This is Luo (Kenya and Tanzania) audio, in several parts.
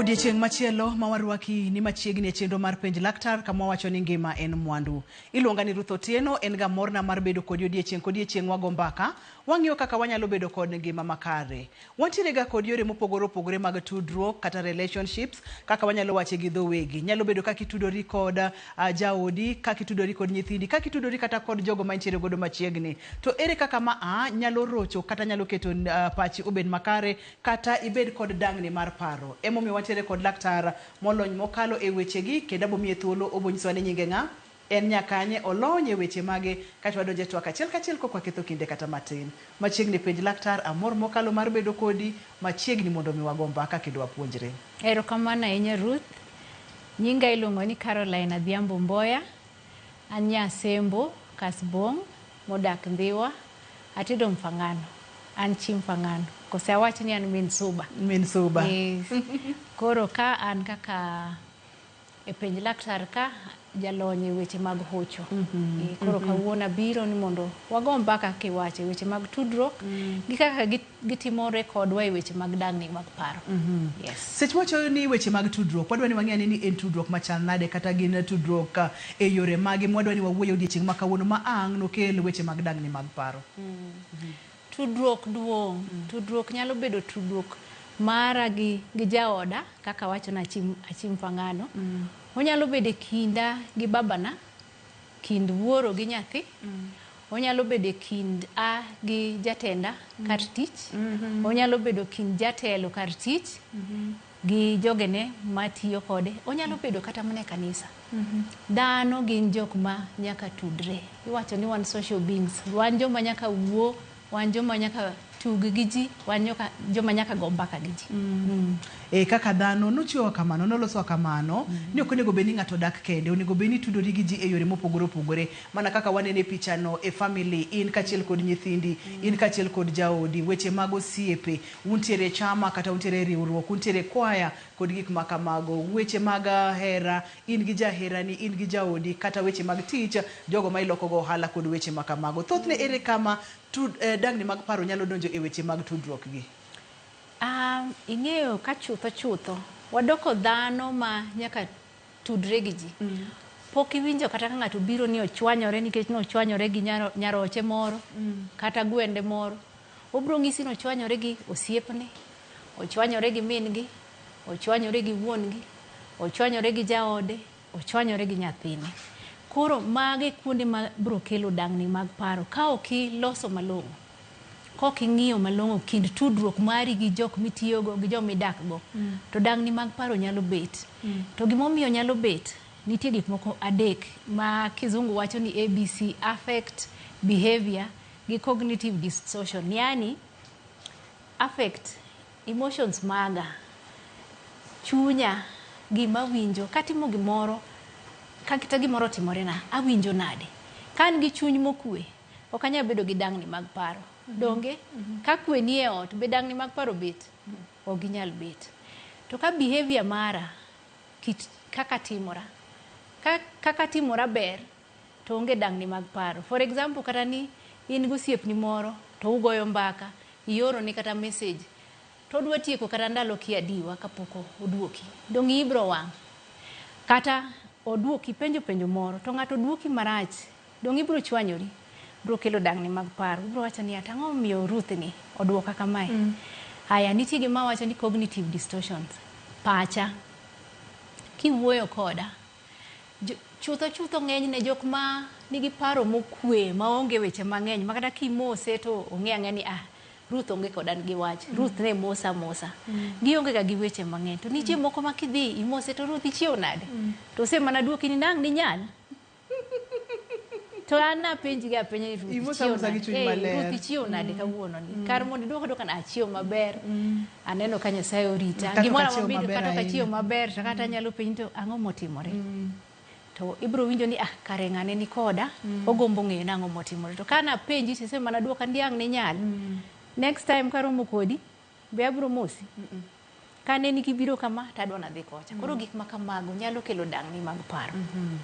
Odiechieng' machielo ma warwaki ni machiegni e chenro mar Penj Laktar kama wawacho ni ngima en mwandu. Iluonga ni Ruth Otieno, en ga morna mar bedo kodi odiechieng' kodiechieng' wago mbaka, wang'iyo kaka wanyalo bedo kod ngima makare. Wantiere ga kod yore mopogore opogore mag tudruok kata relationships kaka wanyalo wache gi dho wegi. Nyalo bedo kaka itudori kod jaodi, kaka itudori kod nyithindi, kaka itudori kata kod jogo ma intiere godo machiegni. To ere kaka ma a nyalo rocho kata nyalo keto pachi obed makare kata ibed kod dang'ni mar paro. Emomiyo wantiere kod laktar molony mokalo e wechegi kendo abomiye thuolo obonyisowa ni nyinge ng'a, en nyakanye, olony e weche mage kaeto wadonjo e twak achiel kachiel kok waketho kinde kata matin. Machiegni penj laktar, amor mokalo mar bedo kodi machiegni mondo mi wago mbaka kendo wapuonjre. Erokamano ahinya Ruth. Nyinga iluongo ni Caroline Adhiambo Mboya. An nya Asembo, Kasbong, modak Ndhiwa. Atedo Mfangano. An chi Mfangano. Kose awach ni an min Suba. Min Suba. Yes. Koro ka an kaka e penj laktar ka jalony e weche mag hocho. Koro kawuono abiro ni mondo wago mbaka kaka iwacho e weche mag tudruok gi kaka gitimore kodwa e weche mag dang'ni mag paro. Yes. Seche mwacho ni weche mag tudruok, wadwa ni wang'e ane ni en tudruok machal nade kata gin tudruok e yore mage mwadwa ni wawuoye odiechieng' ma kawuono ma ang' nokel weche mag dang'ni mag paro. Tudruok duong'. Tudruok nyalo bedo tudruok mara gi jaoda kaka awacho ni achi Mfangano. Onyalo bedo e kinda gi babana, kind wuoro gi nyathi. Onyalo bedo e kind a gi jatenda kar tich. Onyalo bedo kind jatelo kar tich gi jogene matiyo kode. Onyalo bedo kata mana e kanisa. Dhano gin jok ma nyaka tudre. Iwacho ni wan social beings. Wan joma nyaka wuo, wan joma nyaka tug gi ji, wan joma nyaka go mbaka gi ji. Kaka dhano nochwewa kamano, noloswa kamano, ni ok onego bed ni ng'ato dak kende, onego bed ni itudori gi ji e yore mopogore opogore. Mana kaka waneno e pichano e family, in kaachiel kod nyithindi, in kaachiel kod jaodi, weche mag osiepe, untiere e chama kata untiere e riwruok, untiere e kwaya kod gik ma kamago. Weche mag hera, in gi jaherani, in gi jaodi, kata weche mag tich, jogo ma ilokogo ohala kod weche ma kamago. Thothne ere kama dang'ni mag paro nyalo donjo e weche mag tudruok gi? Ing'eyo ka chutho chutho, wadoko dhano ma nyaka tudre gi ji. Pok iwinjo kata ka ng'ato biro ni ochwanyore nikech nochwanyore gi nyaroche moro, kata gwende moro. Obiro ng'isi ni ochwanyore gi osiepne, ochwanyore gi min gi, ochwanyore gi wuon gi, ochwanyore gi jaode, ochwanyore gi nyathine. Koro mage kuonde ma biro kelo dang'ni mag paro ka ok iloso malong'o. Ka ok ing'iyo malong'o kind tudruok mari gi jok mitiyogo gi joma idakgo, to dang'ni mag paro nyalo bet. To gimomiyo nyalo bet, nitie gik moko adek ma kizungu wacho ni ABC, affect, behavior gi cognitive distortion. Yani, affect, emotions maga, chunya, gima winjo, katimo gimoro, kata gimoro otimorena, awinjo nade? Ka an gi chuny mokwe, ok anyal bedo gi dang'ni mag paro. Donge? Ka kwe nie ot, be dang'ni mag paro bet? Ok ginyal bet. To ka behavior mara, kit kaka timora, kaka timora ber, to onge dang'ni mag paro. For example, kata ni in gi osiepni moro, to ugoyo mbaka, iorone kata message, to odwa tieko kata ndalo kia adiwa kapok oduoki. Dong' iyi biro wang'. Kata oduoki, ipenjo penjo moro, to ng'ato oduoki marach, dong' ibiro chwanyori, biro kelo dang'ni mag paro. Ibiro wacho ni ata ang'o momiyo Ruth ni oduoka kamae. Haya, nitie gima wacho ni cognitive distortions. Pacha, kiwuoyo koda, chutho chutho ng'enyne jok ma nigi paro mokwe, maonge weche mang'eny, ma kata kimose to ong'e ang'e ni Ruth onge koda gi wach. Ruth ne mosa mosa. Gionge ga gi weche mang'eny. To nitie moko ma kidhi imose to Ruth ichiew nade? To ose mana duoki ni nang' ninyal. To an napenji ga apenja ni Ruth Imosa ichiew mosa gi nade? chuny maler. Ruth ichiew nade kawuono ni? Kar mondo iduok aduoka ni achiew maber. Aneno ka Nyasaye orita. Kata Gimoro ok achiew amora maber kata ok ahinya. achiew maber to kata anyalo penji to ang'o motimore? To ibiro winjo ni kare ng'ane ni koda, ogombo ng'eyo nang'o motimore. To ka napenji to ise mana duoka ni ang' ninyal. Next time karomo kodi, be abiro mosi? Kane ni gibiro kama to adwa nadhi kocha. Koro gik ma kamago nyalo kelo dang'ni mag paro.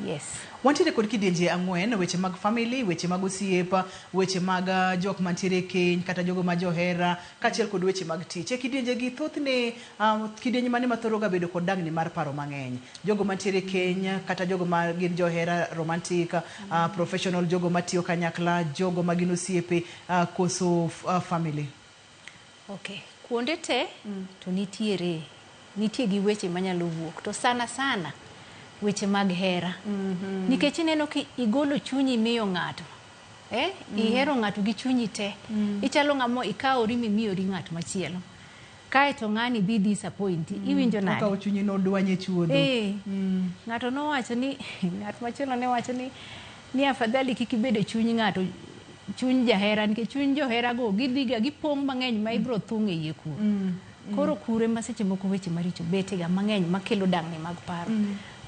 Yes. Wantiere kod kidienje ang'wen, weche mag family, weche mag osiep, weche mag jok mantiere e keny kata jogo ma johera, kaachiel kod weche mag tich. E kidienje gi thothne, kidieny mane ma thoro ga bedo kod dang'ni mar paro mang'eny? Jogo mantiere e keny kata jogo ma gin johera romantic, professional, jogo matiyo kanyakla, jogo ma gin osiepe, koso family? Okay. Kuonde te to nitiere nitie gi weche manyalo wuok to sana sana weche mag hera. Nikech ineno ki igolo chunyi miyo ng'ato. Ihero ng'ato gi chunyi te. Ichalo ng'amo ikawori mimiyori ng'at machielo. Kae to ng'ani dhi disappoint. Iwinjo nade? Okawo chunyi nodwanye chuodho. Ng'ato nowacho ni ng'at machielo ne wacho ni afadhali kik ibed e chuny ng'ato, chuny jahera, nikech chuny johera go gidhiga gipong' mang'eny ma ibiro thung' e iye kuro. Koro kure ma seche moko weche maricho betega mang'eny makelo dang'ni mag paro.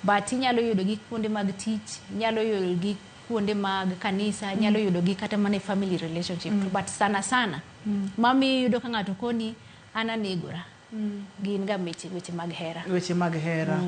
But inyalo yudo gi kuonde mag tich, inyalo yudo gi kuonde mag kanisa, inyalo yudo gi kata mana e family relationship. But sana sana, mamiyo iyudo ka ng'ato koni an anegora. Gin ga weche mag hera. Weche mag hera.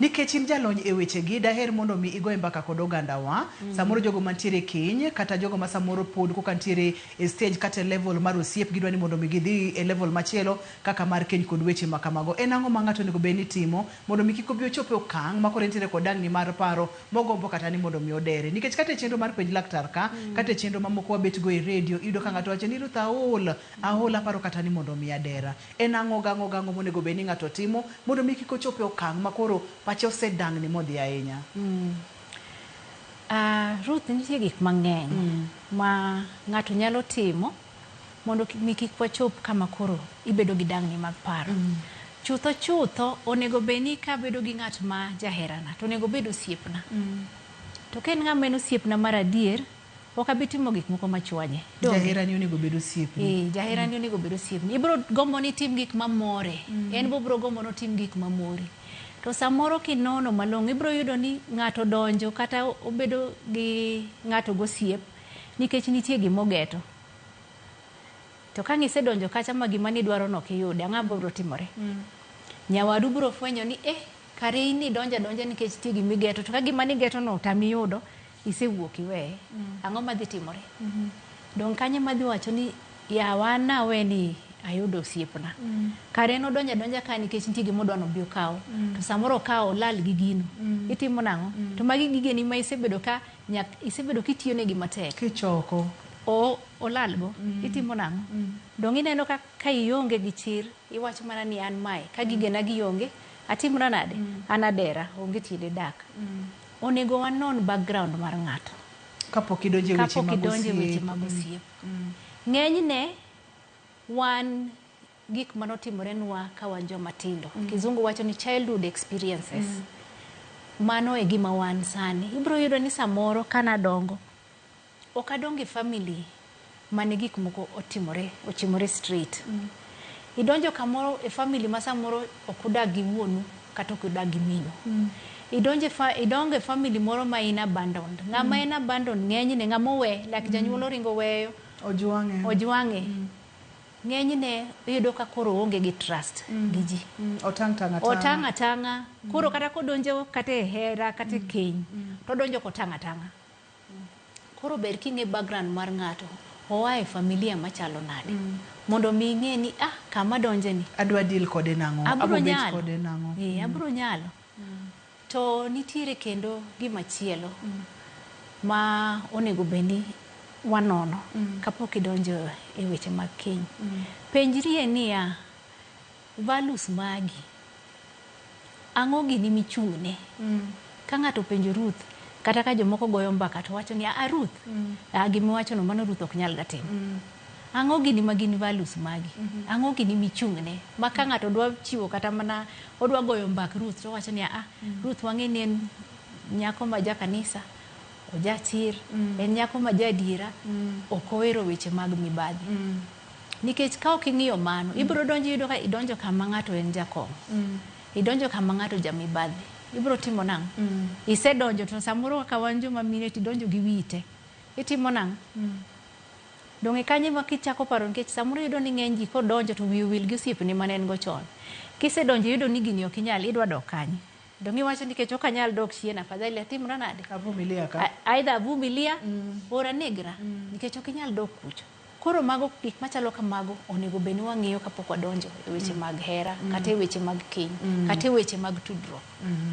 Nikech in jalony e weche gi, daher mondo mi igoye mbaka kod ogandawa. Samoro jogo mantiere e keny, kata jogo ma samoro pod koka ntiere e stage kata e level mar osiep, gidwa ni mondo mi gidhi e level machielo kaka mar keny kod weche ma kamago. En ang'o ma ng'ato onego bed ni timo mondo mi kik obi ochop e okang' ma koro entiere kod dang'ni mar paro mogombo kata ni mondo mi odere. Nikech kata e chenro mar penj laktar ka, kata e chenro mamoko wabet go e radio, iyudo ka ng'ato wacho ni Ruth aol, aol aparo kata ni mondo mi adera. En ang'o gang'o gang'o monego bed ni ng'ato timo mondo mi kik ochop e okang' ma koro pache osedang'ni modhi ahinya? Ruth, nitie gik mang'eny ma ng'ato nyalo timo mondo mi kik wachop kama koro ibedo gi dang'ni mag paro. Chutho chutho onego bed ni kabedo gi ng'at ma jaherana to onego obed osiepna. To ka en ng'ama en osiepna mar adier, ok abi timo gik moko machwanye. Donge? Jaherani onego bed osiepni. Jaherani onego bed osiepni. Ibiro gombo ni itim gik mamore. En bo obiro gombo ni otim gik mamori. To samoro kinono malong'o ibiro yudo ni ng'ato donjo kata obedo gi ng'ato gosiep nikech nitie gimogeto. To ka isedonjo kacha ma gima nidwaro no ok iyude, ang'o biro timore? Nyawadu biro fwenyo ni kare in idonjo adonja nikech nitie gimigeto, to ka gima nigeto no otami yudo, isewuok iweye. Ang'o madhi timore? Dong' kanyo ema dhi wacho ni yawa an nawe ni ayudo osiepna. Kare en odonjo adonja ka nikech nitie gima odwa ni obi okaw. To samoro okawo olal gi gino. Itimo nang'o? To magi gigeni ma isebedo ka isebedo kitiyonegi matek. Kichoko. Olal go. Itimo nang'o? Dong' ineno ka ionge gi chir, iwacho mana ni an mae, ka gigena gionge, atimra nade? An adera, onge tiende dak. Onego wanon background mar ng'ato. Kapok idonjo e weche Kapok mag idonjo e weche osiep. mag osiep. Ng'enyne wan gik manotimorenwa ka wan joma tindo. Kizungu wacho ni childhood experiences. Mano e gima wan sani. Ibiro yudo ni samoro kanadongo, ok adongo e family mane gik moko otimore, ochimore straight. Idonjo kamoro e family ma samoro ok udag gi wuonu kata ok udag gi minu. Idongo e family moro ma in abandoned. Ng'ama en abandoned ng'enyne, ng'ama owe, like janyuol oringo weyo. Ojwang'e. Ojwang'e. Ng'enyne iyudo ka koro oonge gi trust gi ji. Otang' tang' atang'a. Otang' atang'a. Koro kata kodonjo kata e hera kata e keny, to odonjo kotang' atang'a. Koro ber king'e background mar ng'ato, oa e familia machalo nade. Mondo mi ing'e ni kama donje ni. Adwa deal kode nang'o? Abro Abro bet nyalo. kode nang'o? Abro nyalo. To nitiere kendo gimachielo ma onego bed ni wanono kapok idonjo e weche mag keny. Penjrie niya, values magi, ang'o gini michung'ne? Ka ng'ato openjo Ruth, kata ka jomoko goyo mbaka to wacho ni a Ruth, gimiwacho no mano Ruth ok nyal ga timo. Ang'o gini ma gin values magi? Ang'o gini michung'ne? Ma ka ng'ato dwa chiwo kata mana odwa goyo mbak Ruth to wacho ni Ruth wang'e ni en nyako ma ja kanisa, ojachir, en nyako ma jaadiera, ok ohero weche mag mibadhi. Nikech ka ok ing'iyo mano, ibiro donjo iyudo ka idonjo kama ng'ato en jakong'o. Idonjo kama ng'ato jamibadhi. Ibiro timo nang'o? Isedonjo to samoro kaka wan joma mine tidonjo gi wiyi te. Itimo nang'o? Donge kanyo ema kichako paro nikech samoro iyudo ni ng'eny ji kodonjo to wiye owil gi osiepne mane en go chon. Kisedonjo iyudo ni gini ok inyal, idwa dok kanye? Dong' iwacho nikech ok anyal dok chien, afadhali atimra nade? Avumilia ka. Aidha avumilia or anegra nikech ok inyal dok kucho. Koro mago gik machalo kamago onego bed ni wang'iyo kapok wadonjo e weche mag hera, kata e weche mag keny, kata e weche mag tudruok.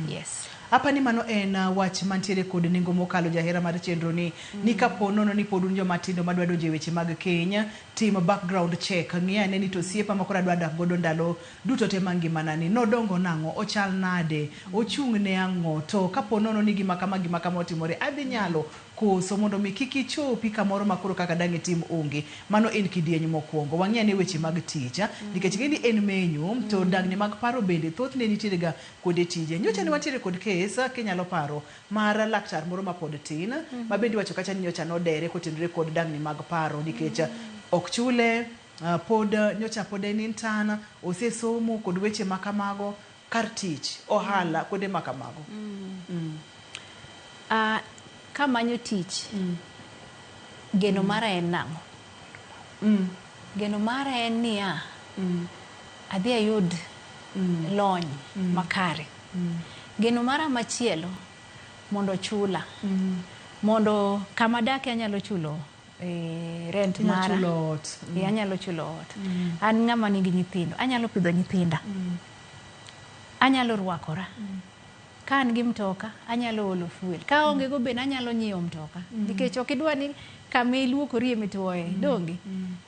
Yes. Apa ni mano en wach mantiere kod nengo mokalo jahera mar chenro ni ni kapo nono ni pod un joma tindo madwa donjo e weche mag keny, tim background check, ng'i ane ni to osiepa ma koro adwa dak godo ndalo duto te mag ngimana ni nodongo nang'o, ochal nade, ochung' ne ang'o, to kapo nono ni gima kama gima kama otimore, adhi nyalo koso mondo mi kik ichopi kamoro ma koro kaka dang' itim onge. Mano en kidieny mokwongo. Wang'i ane weche mag tich, nikech ing'e ni en menyo to dangni mag paro bende thothne nitiere ga kuonde tije. Nyocha ne wantiere kod kes kinyalo paro mar laktar moro mapod tin ma bende iwacho kacha ni nyocha nodere kotenore kod dangni mag paro nikech ok chule, pod nyocha pod en intern, osesomo kod weche ma kamago kar tich, ohala, kuonde ma kamago. Kamanyo tich, geno mara en nang'o? Geno mara en niya, adhi ayud lony makare. Geno mara machielo mondo chula. Mondo kama adake anyalo chulo rent Inyalo mara. chulo ot. Anyalo chulo ot. An ng'ama nigi nyithindo, anyalo pidho nyithinda. Anyalo rwakora. Ka an gi mtoka, anyalo olo fuel. Ka aonge go bende anyalo nyiewo mtoka. Nikech ok idwa ni kama iluokorie mituoye, donge?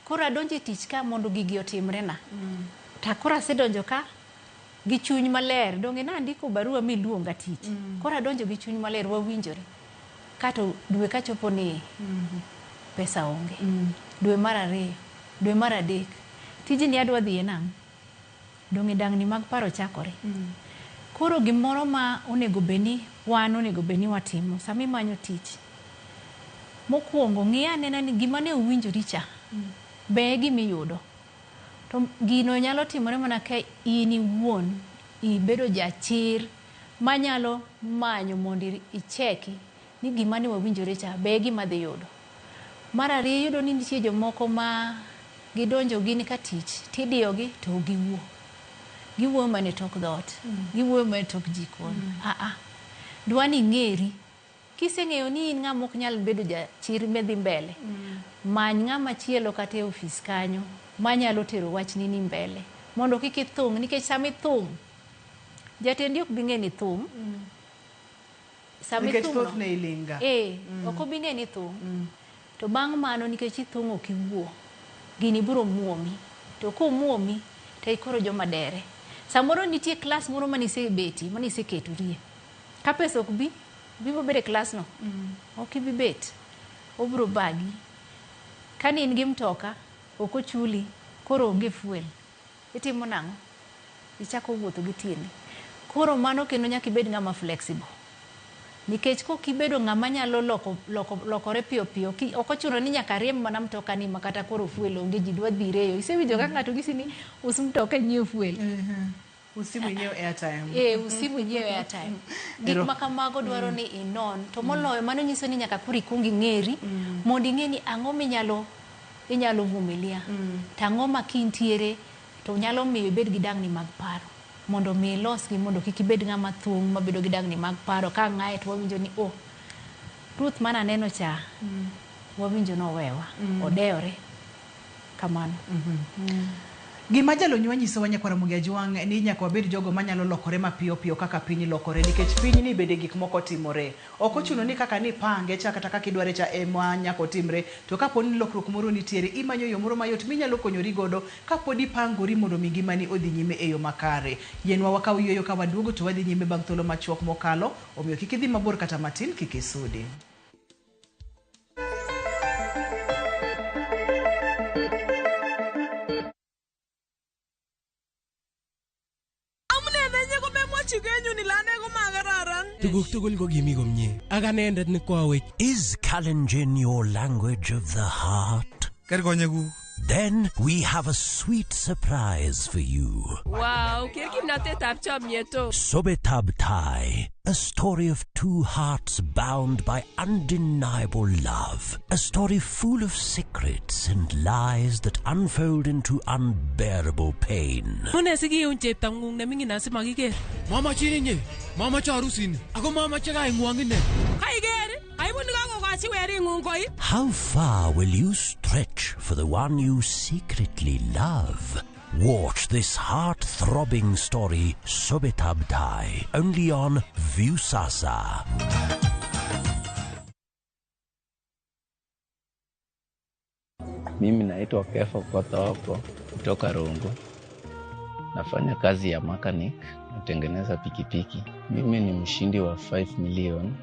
Koro adonjo e tich ka mondo gigi otimre na. To koro asedonjo ka gi chuny maler. Donge nandiko barua miluonga tich. Koro adonjo gi chuny maler, wawinjore. Kato dwe kachopo ni pesa onge. Dwe mar ariyo, dwe mar adek. Tijni adwa dhiye nang'o? Donge dangni mag paro chakore. Koro gimoro ma onego bed ni wan onego bed ni watimo sama imanyo tich. Mokwongo ng'i anena ni gima ne uwinjori cha, be e gima iyudo. To gino nyalo timore mana ka in iwuon ibedo jachir manyalo manyo mondo icheki ni gima ne wawinjore cha be e gima adhi yudo. Mar ariyo iyudo ni nitie jomoko ma gidonjo gin ka tich tidiyogi to ok giwuo. Giwuoyo mana e tok dhoot. Giwuoyo mana e tok jikon. Dwa ni ing'eri. Kiseng'eyo ni in ng'ama ok nyal bedo jachir madhi mbele, many ng'ama chielo kata e ofis kanyo manyalo tero wachni ni mbele mondo kik ithung' nikech sama ithung' jatendi ok bi ng'e ni ithung'. Sama Nikech ithung'no thothne iling' ga. Ok obi ng'e ni ithung'. To bang' mano nikech ithung' ok iwuo, gini biro muomi. To komuomi to koro joma dere. Samoro nitie klas moro manisebetie, maniseketorie. Ka pesa ok bi, biro bedo e klas no. Ok ibi bet. Obiro bagi. Ka ne in gi mtoka, ok ochuli, koro onge fuel. Itimo nang'o? Ichako wuotho gi tiendi. Koro mano kendo nyaka ibed ng'ama flexible. Nikech kok ibedo ng'ama nyalo lokore piyo piyo, ok ochuno ni nyaka riemb mana mtoka ni ma kata koro fuel onge, ji dwa dhi reyo. Isewinjo ka ng'ato nyisi ni us mtoka inyiew fuel. Us simu inyiew airtime. Us simu inyiew airtime. Gik ma kamago dwaro ni inon. To moloyo mano nyiso ni nyaka koro ikuong ing'eri mondo ing'e ni ang'o minyalo inyalo vumilia. To ang'o ma kintiere to nyalo miyo ibed gi dangni mag paro. Mondo mi ilosgi mondo kik ibed ng'ama thung' mabedo gi dangni mag paro. Ka ng'ae to wawinjo ni oh, Ruth mane aneno cha, wawinjo nowewa, odewore. Kamano. Gima jalonywa nyisowa nyakwar Ramogi Ajwang' ni nyaka wabed jogo manyalo lokore mapiyo piyo kaka piny lokore nikech pinyni bende gik moko timore. Ok ochuno ni kaka nipange cha kata kaka idware cha ema nyaka otimre. To kapo ni lokruok moro nitiere, imanyo yo moro mayot minyalo konyori godo kapod ipangori mondo mi ngimani odhi nyime e yo makare. Yienwa wakaw yueyo ka waduogo to wadhi nyime bang' thuolo machuok mokalo, omiyo kik idhi mabor kata matin, kik isudi. Amune nenye komemwochi kenyun ile ane komakararan. Tuguk tugul ko kimi komie ak anendet ne kwawech. Is Kalenjin your language of the heart? Ker konyekuk. Then we have a sweet surprise for you. Wow, ker kimnatetab chomyet o. Sobetab Tai, a story of two hearts bound by undeniable love. A story full of secrets and lies that unfold into unbearable pain. Mune sikiun cheptong'ung neming'in asimakiker. Mamachin inye, mamache arusini, ako mamache kaing'wong ine. Kaiker, aibun kakokochi wering'ung koip. How far will you stretch for the one you secretly love? Watch this heart-throbbing story, Sobetab Tai, only on Viusasa. Mimi naitwa Kefa Kotoko kutoka Rongo. Nafanya kazi ya mechanic, natengeneza pikipiki. Mimi ni mshindi wa 5 million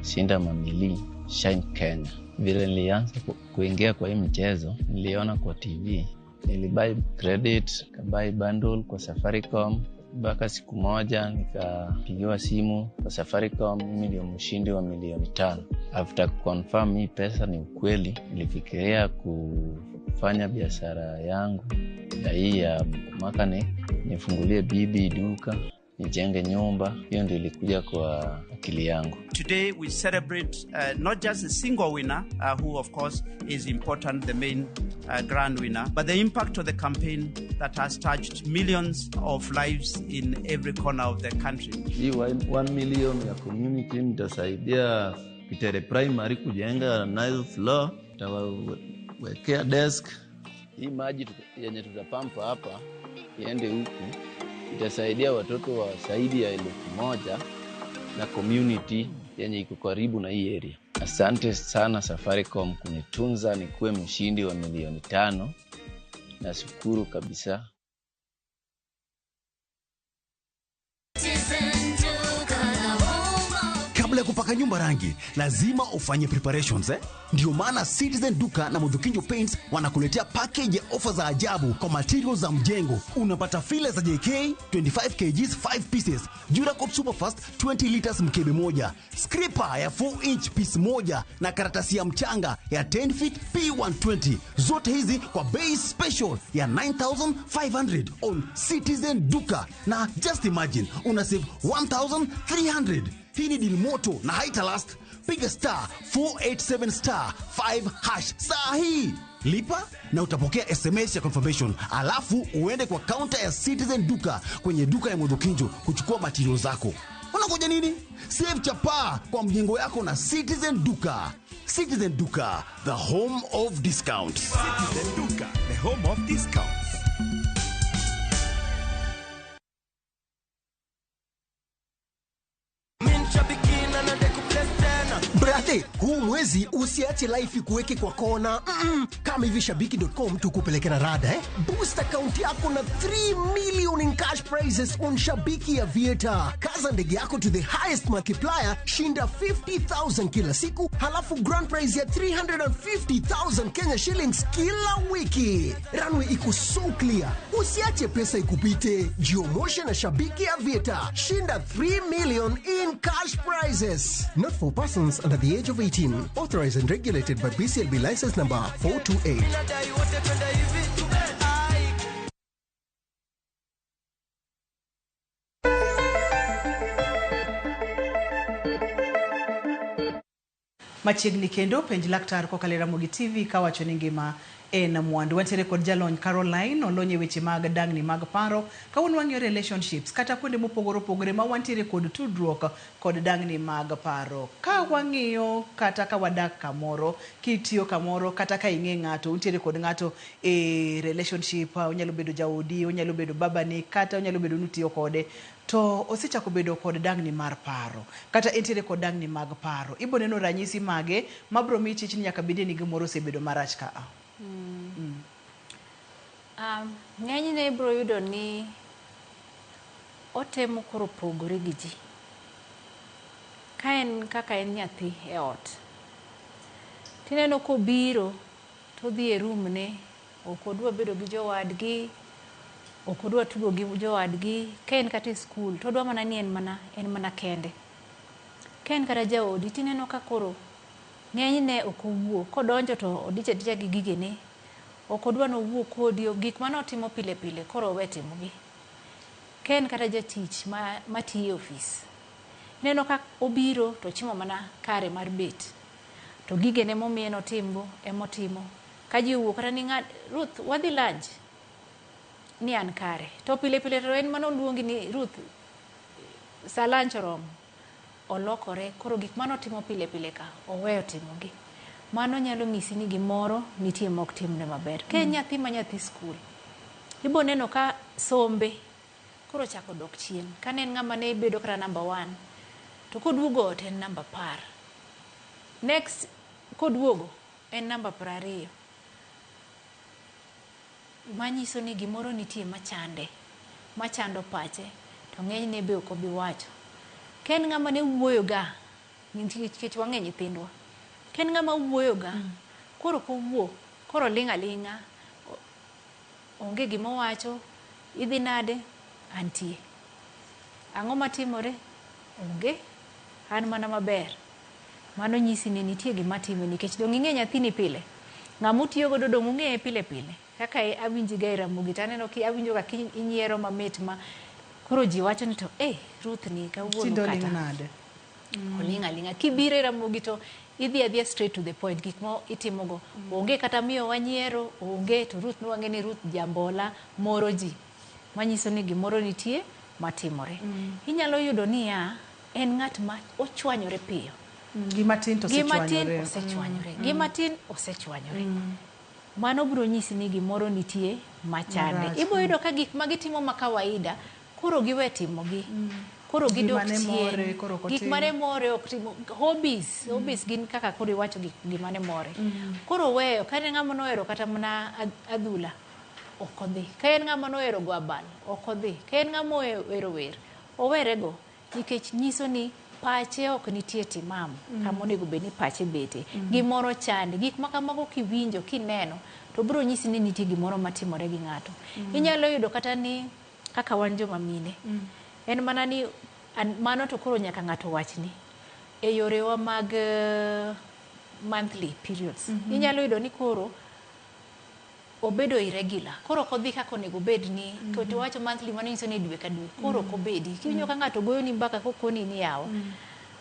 Shinda Mamili Shine Kenya. Vile nilianza kuingia kwa hii mchezo, niliona kwa TV. Nilibuy credit, nikabuy bundle kwa Safaricom. Mpaka siku moja nikapigiwa simu kwa Safaricom, mimi ndio mshindi wa milioni 5. After confirm hii pesa ni ukweli, nilifikiria kufanya biashara yangu ya hii ya mechanic, nifungulie bibi duka, nijenge nyumba. Hiyo ndio ilikuja kwa akili yangu. Today we celebrate not just a single winner, who of course is important, the main grand winner, but the impact of the campaign that has touched millions of lives in every corner of the country. Hii 1 million ya community nitasaidia Kitere Primary kujenga nice floor, nitawawekea desk. Hii maji yenye tutapampa hapa iende huku, itasaidia watoto wa zaidi ya 1,000 na community yenye iko karibu na hii area. Asante sana Safaricom kunitunza nikuwe mshindi wa milioni 5. Nashukuru kabisa. Kabla ya kupaka nyumba rangi, lazima ufanye preparations, eh? Ndio maana Citizen Duka na Muthukinjo Paints wanakuletea package ya ofa za ajabu kwa materials za mjengo. Unapata filler za JK 25 kgs 5 pieces, Duracop Superfast 20 liters mkebe moja, scraper ya 4 inch piece moja na karatasi ya mchanga ya 10 feet P120. Zote hizi kwa bei special ya 9500 on Citizen Duka, na just imagine una save 1300. Hii ni deal moto na haita last. Piga *487*5# saa hii, lipa na utapokea SMS ya confirmation, alafu uende kwa kaunta ya Citizen Duka kwenye duka ya Muthukinjo kuchukua material zako. Unangoja nini? Save chapaa kwa mjengo yako na Citizen Duka. Citizen Duka, the home of discounts. Citizen Duka, the home of discounts. Brother, huu mwezi usiache life ikuweke kwa kona. Kama hivi shabiki.com tukupeleke na rada, eh? Boost account yako na 3 million in cash prizes on Shabiki Aviator. Kaza ndege yako to the highest multiplier, shinda 50,000 kila siku, halafu grand prize ya 350,000 Kenya shillings kila wiki. Runway iko so clear. Usiache pesa ikupite. Jiomoshe na Shabiki Aviator. Shinda 3 million in cash prizes. Not for persons under the age of 18. Authorized and regulated by BCLB license number 428. Machiegni kendo penj laktar kokalo e Ramogi TV kawacho ni ngima en mwandu. Wantiere kod jalony Caroline olony e weche mag dang'ni mag paro. Kawuono wang'iyo relationships kata kuonde mopogore opogore ma wantiere kod tudruok kod dang'ni mag paro. Ka wang'iyo kata ka wadak kamoro, kitiyo kamoro, kata ka ing'e ng'ato, untiere kod ng'ato e relationship, onyalo bedo jaodi, onyalo bedo babani, kata onyalo bedo ni utiyo kode, to osechako bedo kod dang'ni mar paro kata entiere kod dang'ni mag paro, ibo neno ranyisi mage mabro miyi chich ni nyaka bedie ni gimoro osebedo marach ka a. Ng'enyne ibiro yudo ni otemo koro pogore gi ji. Ka en kaka en nyathi e ot, tineno kobiro todhi e room ne, ok odwa bedo gi jowadgi, ok odwa tugo gi jowadgi. Ka en kata e skul, todwa mana ni en mana kende. Ka en kata jaodi, tineno ka koro ng'enyne ok owuo. Kodonjo to odich adicha gi gigene. Ok odwa ni owuo kodi, gik mane otimo pile pile koro owe timogi. Ka en kata jatich matiyo e ofis, ineno ka obiro to ochimo mana kare mar bet. To gigene momiye notimgo emotimo. Ka ji owuok kata ni Ruth wadhi lunch, ni an kare. To pile pile to en mano oluongi ni Ruth sa lunch oromo. Olokore, koro gik mane otimo pile pile ka oweyo timogi. Mano nyalo nyisi ni gimoro nitie mok timre maber. Ka en nyathi ma nyathi skul, ibo neno ka sombe koro ochako dok chien. Kane en ng'ama ne bedo kata number 1, to koduogo ot en namba 10. Next koduogo en namba 20. Manyiso ni gimoro nitie machande, machando pache, to ng'enyne be ok obi wacho. Ka en ng'ama ne wuoyo ga, nikech wang'e nyithindwa, ka en ng'ama wuoyo ga, koro ok owuo, koro oling' aling'a, onge gima owacho, idhi nade, antie. Ang'o matimore? Onge, an mana maber. Mano nyisi ni nitie gima time nikech dong' ing'e nyathini pile. Ng'ama utiyo godo dong' ung'eye pile pile. Kaka awinji ga e Ramogi to aneno ki awinjo ga kinyiero mamit ma koro ji wacho ni to Ruth ni kawuono Tinde oling' kata. nade? Oling' aling'a. Kibiro e Ramogi to idhi adhiya straight to the point, gik ma itimogo. Onge kata miyo wanyiero, onge to Ruth nwang'e ni Ruth jambola moro ji. Manyiso ni gimoro nitie matimore. Inyalo yudo niya, en ng'at ma ochwanyore piyo. Gima tin to Gima tin osechwanyore. osechwanyore. Gima tin osechwanyore. Mano biro nyisi ni gimoro nitie machande. Marach. Ibo yudo ka gik ma gitimo ma kawaida, koro giwe timogi. Koro gidok Gima ne more, chien. koro ok Gik otim. mane more ok timo. Hobbies, hobbies gin kaka koro iwacho gik gima ne more. Koro weyo, ka en ng'ama nohero kata mana adhula, ok odhi. Ka en ng'ama nohero go abal, ok odhi. Ka en ng'ama ohero wer, owerego. Nikech nyiso ni pache ok nitie timam, kama onego bed ni pache bete. Gimoro chande, gik ma kamago kiwinjo, kineno, to biro nyisi ni nitie gimoro matimore gi ng'ato. Inyalo yudo kata ni, kaka wan joma mine, en mana ni, mano to koro nyaka ng'ato wachni. E yorewa mag monthly periods, inyalo yudo ni koro obedo irregular. Koro ok odhi kaka onego obed ni, to wacho monthly mano nyiso ni dwe ka dwe. Koro ok obedi. Kiwinjo ka ng'ato goyo ni mbaka kokoni ni yawa,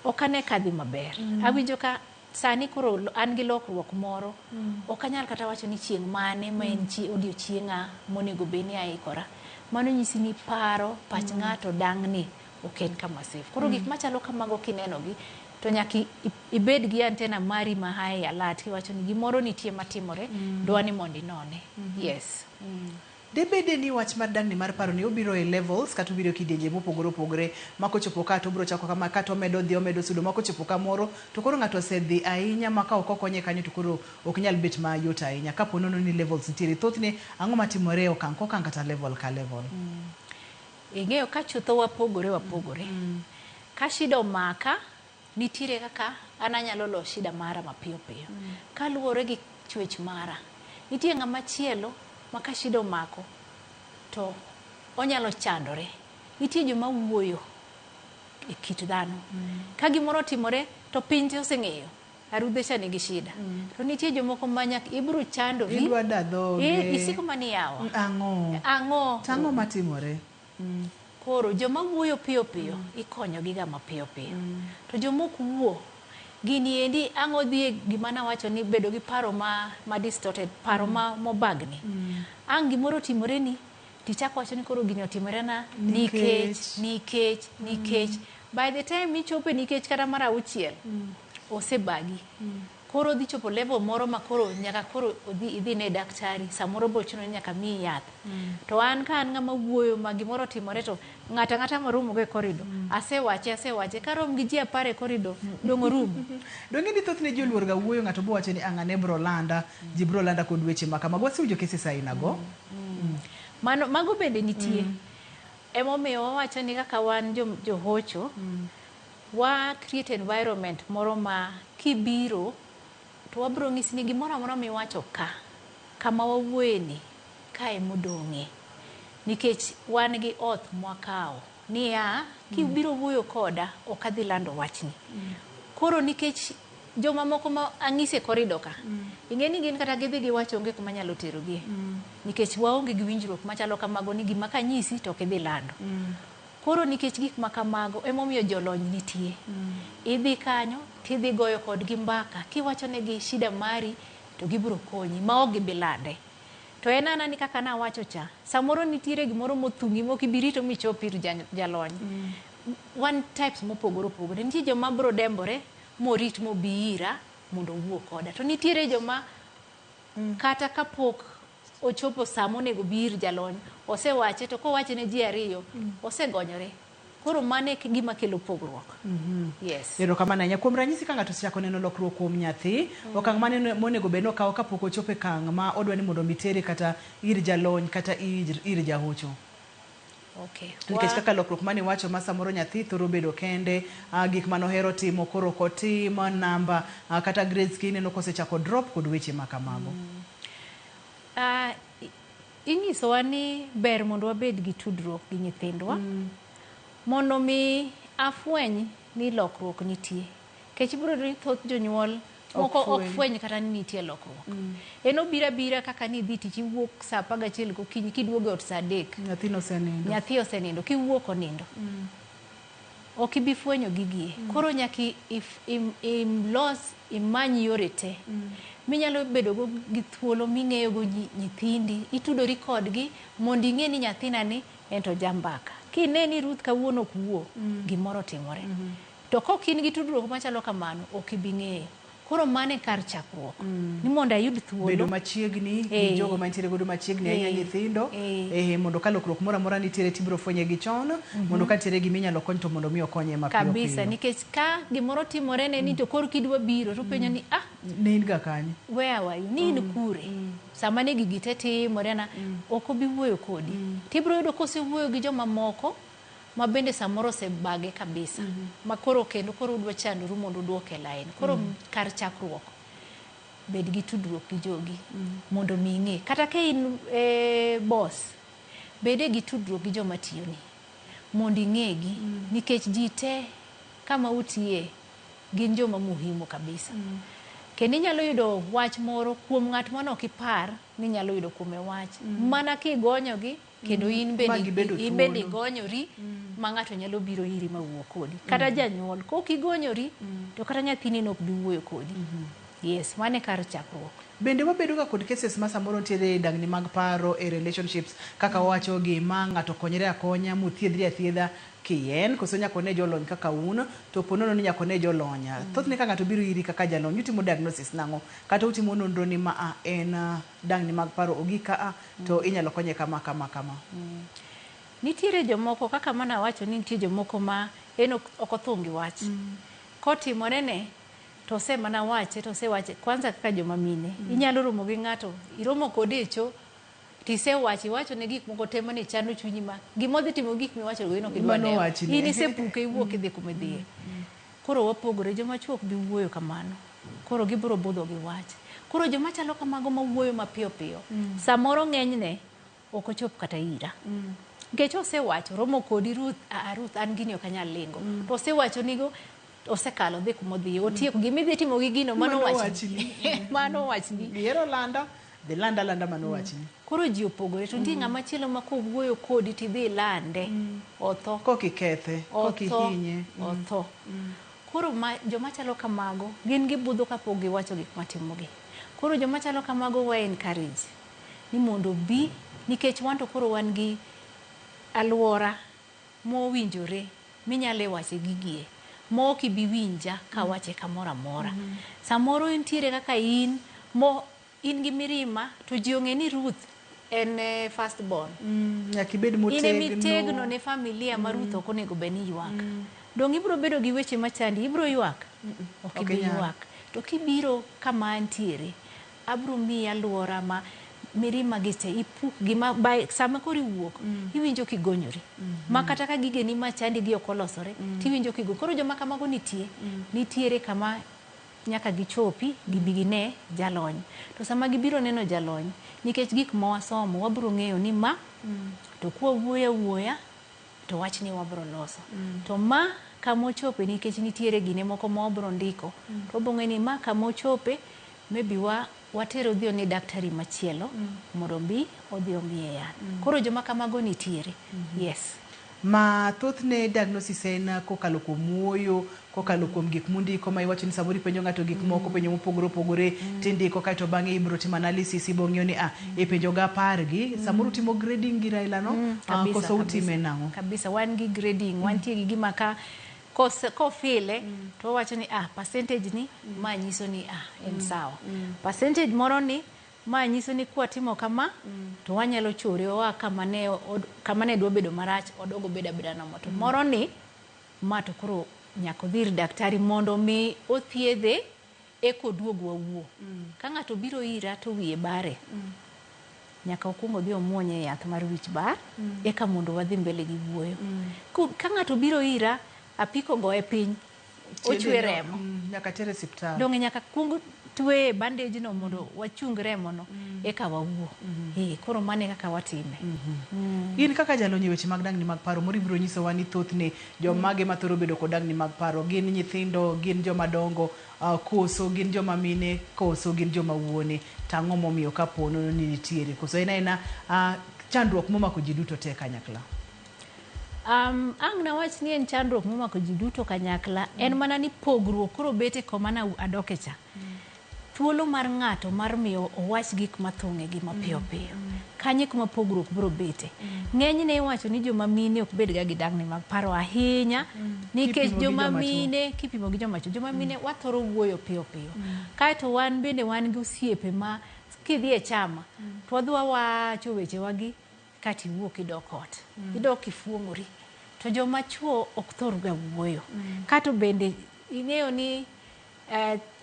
ok ane ka dhi maber. Awinjo ka sani koro an gi lokruok moro. Ok anyal kata wacho ni chieng' mane ma en odiochieng'a monego bed ni aikora. Mano nyisi ni paro, pach ng'ato dang'ni ok en kama safe. Koro gik machalo kamago kinenogi, to nyaka ibed gi antenna mari ma high alert kiwacho ni gimoro nitie matimore, dwa ni mondo inone. Yes. Debede ni wach mar dang'ni mar paro ni obiro e levels kata obiro e kidienje mopogore opogore, ma kochopo ka to obiro chako kama, kata omedo dhi, omedo sudo, ma kochopo kamoro to koro ng'ato osedhi ahinya ma ka ok okonye kanyo to koro ok nyal bet mayot ahinya. Kapo nono ni levels nitiere, thothne ang'o matimore e okang' kokang' kata level ka level? Ing'eyo ka chutho wapogore wapogore. Ka shida omaka, nitiere kaka an anyalo loso shida mara mapiyo piyo. Kaluwore gi chwech mara. Nitie ng'ama chielo ma ka shida omako to onyalo chandore. Nitie joma wuoyo e kit dhano. Ka gimoro otimore to piny te oseng'eyo. Arudhe cha nigi shida. To nitie jomoko ma nyaka ibiro chandori. Idwa da dhoge. Isiko mana yawa. Ang'o? Ang'o? To ang'o matimore? Koro joma wuoyo piyo piyo ikonyo gi ga mapiyo piyo. To joma ok wuo, gini endi ang' odhi e gima nawacho ni bedo gi paro ma distorted, paro ma mobagni. Ang' gimoro otimore ni, tichako wacho ni koro gini otimore na nikech, nikech, nikech. By the time ichope nikech kata mar auchiel, osebagi. Koro odhi chopo level moro ma koro nyaka koro odhi idhi ne daktari, samoro bo chuno ni nyaka miyi yath. To an ka an ng'ama wuoyo ma gimoro otimore to ng'ato ang'ata maromo go e corridor, asewache, asewache, karom gi ji 10 e corridor, dong' orumo. Dong' ni thothne ji oluor ga wuoyo, ng'ato bo wacho ni ang'ane bro landa, ji bro landa kod weche ma kamago. Wasewinjo cases aina go. Mano, mago bende nitie. Emomiyo wawacho ni kaka wan johocho, wa create environment moro ma kibiro to wabiro nyisi ni gimoro amora miwacho ka, kama wawuoye ni, ka emodong'e. Nikech wan gi oath mwakawo niya, kibiro wuoyo koda, ok adhi lando wachni. Koro nikech Joma moko ma ang'ise e corridor ka, ing'e ni gin kata gidhi giwacho onge kuma nyalo terogie. Nikech waonge gi winjruok machalo kamago ni gima kanyisi to ok idhi lando. Koro nikech gik ma kamago emomiyo jolony nitie. Idhi kanyo tidhi goyo kodgi mbaka kiwachonegi shida mari to gibiro konyi ma ok gibi lande. To en ana ni kaka nawacho cha, samoro nitiere gimoro mothung'i mok ibi rito michop ir jalony. Wan types mopogore opogore. Nitie joma biro dembore morit mobi ira mondo owuo koda. To nitiere joma kata kapok ochopo saa monego bi ir jalony, osewache to kowache ne ji ariyo, osegonyore. Koro mano e gima kelo pogruok. Yes. Erokamano ahinya. Kuom ranyisi ka ng'ato osechako neno lokruok kuom nyathi, okang' mane monego bed ni okawo kapok ochopo e kang' ma odwa ni mondo mi tere kata ir jalony kata ir jahocho. Okay. Nikech kaka lokruok mane iwacho ma samoro nyathi thoro bedo kende, gik manohero timo koro ok otim, namba kata grades kineno kosechako drop kod weche ma kamago. Inyisowa ni ber mondo wabed gi tudruok gi nyithindwa. Mondo mi afweny ni lokruok nitie. Nikech ibiro yudo ni thoth jonyuol moko ok fweny kata ni nitie lokruok. En obiro abira kaka ni idhi tich iwuok saa 11 gokinyi kiduogo e ot saa 3. Nyathino osenindo. Nyathi osenindo, kiwuok onindo. Ok ibi fwenyo gigie. Koro nyaka ilos, imany yore te. Minyalo bedo go gi thuolo ming'eyo go nyithindi, itudori kodgi mondo ing'e ni nyathina ni en to jambaka. Kine ni Ruth kawuono ok wuo, gimoro otimore. To kok in gi tudruok machalo kamano, ok ibi ng'eyo. Koro mano e kar chakruok. Ni mondo ayud thuolo. Bedo machiegni gi jogo mantiere godo machiegni ahinya nyithindo. Mondo ka lokruok moro amora nitiere tibiro fwenye gi chon, mondo ka nitiere gima inyalo kony to mondo mi okonye mapiyo Kabisa, piyo. nikech ka gimoro timore ne ni to koro kidwa biro to penjo ni Ne in ga kanye? Where were you? Ni in kure? Sama ne gigi te timore na, ok obi wuoyo kodi. Tibiro yudo kosewuoyo gi joma moko ma bende samoro osebage kabisa. Ma koro kendo koro udwa chandoru mondo uduoke e line. Koro kar chakruok, bed gi tudruok gi jogi mondo mi ing'e. Kata ka in boss, bede gi tudruok gi joma tiyoni mondo ing'egi. Nikech ji te kama utiye gin joma muhimu kabisa. Kendo inyalo yudo wach moro kuom ng'at mane ok ipar ni inyalo yudo kuome wach. Mana kigonyogi kendo in bende igonyori ma ng'ato nyalo biro iri ma wuo kodi. Kata janyuol, kok igonyori to kata nyathini ok bi wuoyo kodi. Yes, mano e kar chakruok. Bende wabedo ga kod cases ma samoro nitiere dangni mag paro e relationships kaka wawacho gi ma ng'ato konyre akonya mothiedhre athiedha kien koso nyaka one jolony kaka un to po nono ni nyaka one jolony. Thothne ka ng'ato biro iri kaka jalony utimo diagnosis nang'o kata utimo nonro ni ma en dangni mag paro ogik ka to inyalo konye kama kama kama. Nitiere jomoko kaka mana wacho ni nitie jomoko ma en ok othung' gi wach. Kotimore ne to osemana wache to osewache kwanza kaka joma mine. Inyalo romo gi ng'ato, iromo kode e cho tisewacho iwacho ne gik moko te mane chando chunyi ma gima odhi timo gik miwacho go in ok idwa Mano dewo. wachne. In isepuke iwuok idhi kuma idhiye. Koro wapogore, joma chuo ok bi wuoyo kamano. Koro gibiro budho gi wach. Koro joma chalo kamago mawuoyo mapiyo piyo, samoro ng'enyne ok ochop kata ira. Nikech osewacho, romo kodi Ruth, Ruth an gini ok anyal lingo. To osewacho nigo, osekalo dhi kuma odhiye, otieko gima idhi timo gi gino, mano Mano wachni. Mano wachni. Ihero landa, dhi landa landa mano wachni. Koro ji opogore, to nitie ng'ama chielo ma kowuoyo kodi tidhi ilande, otho. Kok ikethe, kok ihinye. Otho. Koro joma chalo kamago, gin gibudho kapok giwacho gik matimogi. Koro joma chalo kamago wa encourage ni mondo obi, nikech wan to koro wan gi alwora mowinjore minyalo wache gigie, ma ok ibi winja kawache kamoro amora. Samoro nitiere kaka in, mo in gi mirima to ji ong'e ni Ruth en first born. Nyaka ibed In motegno. emitegno ne familia ma Ruth ok onego bed ni ywak. Dong' ibiro bedo gi weche machandi, ibiro ywak? Ok ibi ywak. To kibiro kama antiere, abiro miyi alwora ma mirima gi te ipuk gima sama koro iwuok, iwinjo kigonyori. Ma kata ka gigeni machandi gi ok olosore, tiwinjo kigonyori. Koro joma kamago nitie, nitiere kama nyaka gichopi, gibi gine jalony. To sama gibiro neno jalony, nikech gik ma wasomo, wabiro ng'eyo ni ma, to kwa wuoyo awuoya, to wachni wabiro loso. To ma, Kamochope nikech nitiere gine moko ma obro ndiko. To obong'e ni ma kamochope maybe watero odhi ne daktari machielo mondo bi odhi omiye yath. Koro joma kamago nitiere. Yes. Ma thothne diagnosis en kokalo kuom wuoyo, kokalo kuom gik mundiko ma iwacho ni samoro ipenjo ng'ato gik moko penjo mopogore opogore tindiko kaeto bang'e ibiro timo analysis ibo ng'iyo ni ipenjo ga 10 gi samoro utimo grading gi Raila no koso utime nang'o? Kabisa, wan gi grading, wantie gi gima ka kofile to wawacho ni percentage ni ma nyiso ni en sawa. Percentage moro ni ma nyiso ni kwatimo kama to wanyalo chore oa kama ne dwa bedo marach odogo beda abeda nomo. To moro ni ma to koro nyaka odhi ir daktari mondo mi othiedhe eka oduog wawuo. Ka ng'ato biro ira to wiye bare, nyaka okuong odhi omuonye yath mar wich bar eka mondo wadhi mbele gi wuoyo. Ka ng'ato biro ira apiko goye piny ochwe remo, nyaka tere osiptal. Donge nyaka kuong twe bandage no mondo wachung remo no eka wawuo. Koro mane kaka watime. In kaka jalony e weche mag dangni mag paro, moro ibiro nyisowa ni thothne jomage mathoro bedo kod dangni mag paro gin nyithindo, gin joma dongo, koso gin joma mine, koso gin joma wuone? Tang'o momiyo kapo nono ni nitiere, koso en aena chandruok momako ji duto te kanyakla? Ang' nawach ni en chandruok momako ji duto kanyakla, en mana ni pogruok koro bet e koma na adoke cha. Thuolo mar ng'ato mar miyo owach gik mathung'e gi mapiyo piyo. Kanyo kuma pogruok biro bete. Ng'enyne iwacho ni joma mine ok bedga gi dangni mag paro ahinya, nikech joma mine kipimo gi joma chuo, joma mine wathoro wuoyo piyo piyo. Kaeto wan bende wan gi osiepe ma kidhi e chama to wadhi wawacho wechewagi kata iwuok idok ot, idok ifuong'ori. To joma chuo ok thor ga wuoyo. Kato bende ing'eyo ni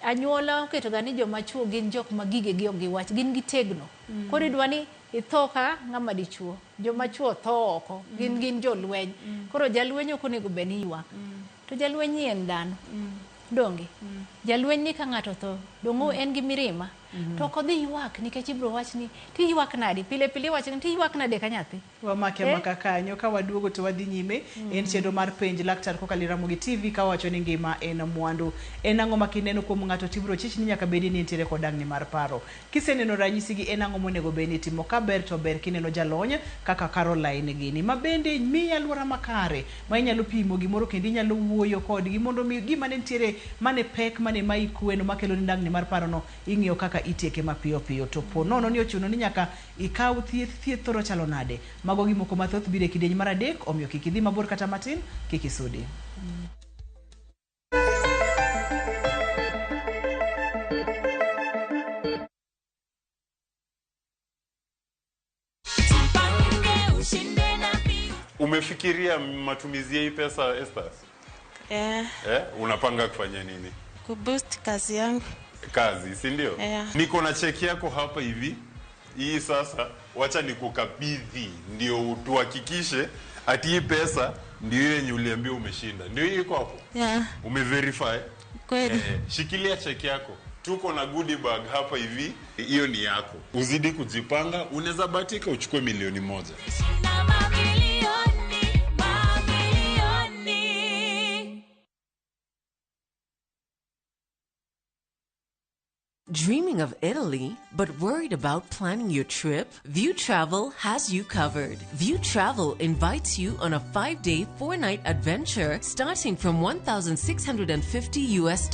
anyuola oketoga ni joma chuo gin jok ma gigegi ok giwach, gin gitegno. Koro idwa ni itho ka ng'ama dichuo, joma chuo tho oko, gin jolweny. Koro jalweny ok onego bed ni ywak. To jalweny ni en dhano. Donge? Jalweny ni ka ng'ato tho, dong' en gi mirima. To ok odhi ywak nikech ibiro wach ni ti ywak nade, pile pile iwacho ni ti ywak nade ka nyathi. Wamake amaka kanyo ka waduogo to wadhi nyime. En chenro mar penj laktar kokalo e Ramogi TV ka wacho ni ngima en mwandu. En ang'o ma kineno kuom ng'ato tibiro chich ni nyaka bedi ni nitiere kod dangni mar paro. Kiseneno ranyisi gi en ang'o monego bed ni itimo? Ka ber to ber kineno jalony kaka Caroline gini ma bende miyi alwora makare ma inyalo pimo gimoro kendo inyalo wuoyo kodgi mondo mi gima ne nitiere mane pek mane mayi kweno makelo ni dangni mar paro no ing'iyo kaka itieke mapiyo piyo. To po nono ni ochuno ni nyaka ikaw thieth, thieth thoro chalo nade? Mago gimoko mathoth biro e kidieny mar 3, omiyo kik idhi mabor kata matin, kik isudi. Umefikiria matumizi ya hii pesa, Esther? Yeah. Unapanga kufanya nini? Kuboost kazi yangu. Kazi, si ndio? Yeah. Niko na cheki yako hapa hivi. Hii sasa wacha nikukabidhi ndio tuhakikishe ati hii pesa ndio ile yenye uliambiwa umeshinda. Ndio hii iko hapo. Yeah. Umeverify? Kweli. Shikilia cheki yako. Tuko na goodie bag hapa hivi. Hiyo ni yako. Uzidi kujipanga, unaweza bahatika uchukue 1 milioni. Dreaming of Italy, but worried about planning your trip? View Travel has you covered. View Travel invites you on a 5-day, 4-night adventure starting from $1,650 US.